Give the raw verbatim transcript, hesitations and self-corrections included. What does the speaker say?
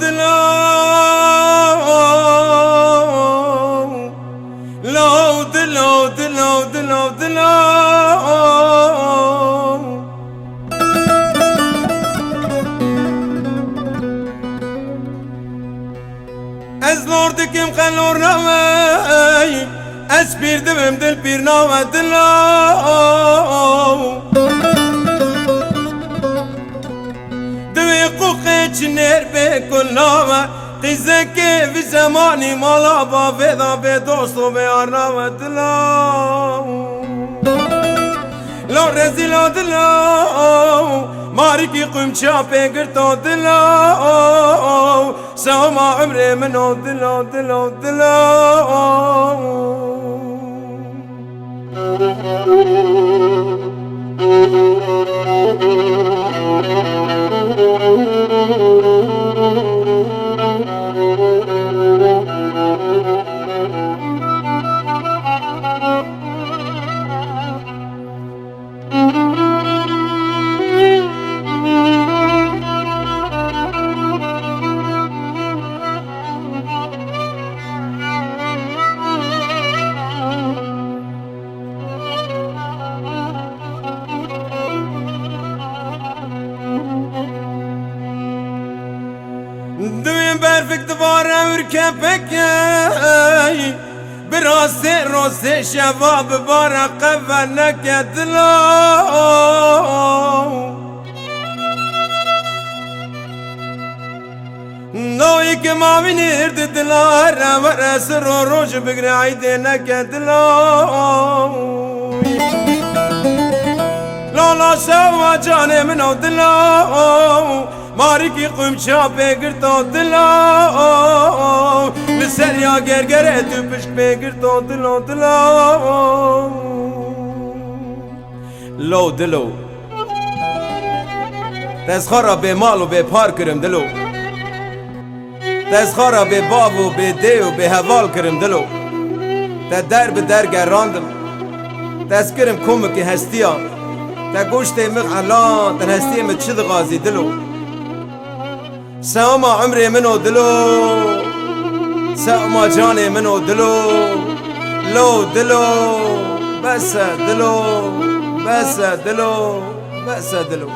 Dilo, lo, dilo, dilo, dilo, dilo. Ez lor dikim, qe lor nawe. Ez pîr dibim, dil pîr nawe, dilo. Divê quqê çinêr bê kul nawe. Qîzekê vî zemanî mala bavê da bê dost û bê yar nawe, dilo. Lo rezîlo, dilo. Marikî qumça pê girto, dilo. Sewma umrê min o, dilo, dilo, dilo. Duyên berfik dibare û kepekey. Bi rastê rostê şeva bibare qeve neke dilo. Noyî ke mavî nêr di dila re were siro roj bigre eydê neke dilo. Lala şeva canê min o dilo. Marikî qumça pê girto dilo. Li ser ya gergere tu pişk pê girto dilo, dilo. Lo dilo. Te ez xwe re bê mal û bê par kirim dilo. Te ez xwe re bê bav û bê dê û bê heval kirim dilo. Te der bi der gerandim. Te ez kirim komikê hestiya. Te goştê min elan, te hestiyê min çi dixwazî dilo. Sewma umrê min o dilo. Sewma canê min o dilo. Lo dilo. Bes e dilo. Bes e dilo. Bes e dilo.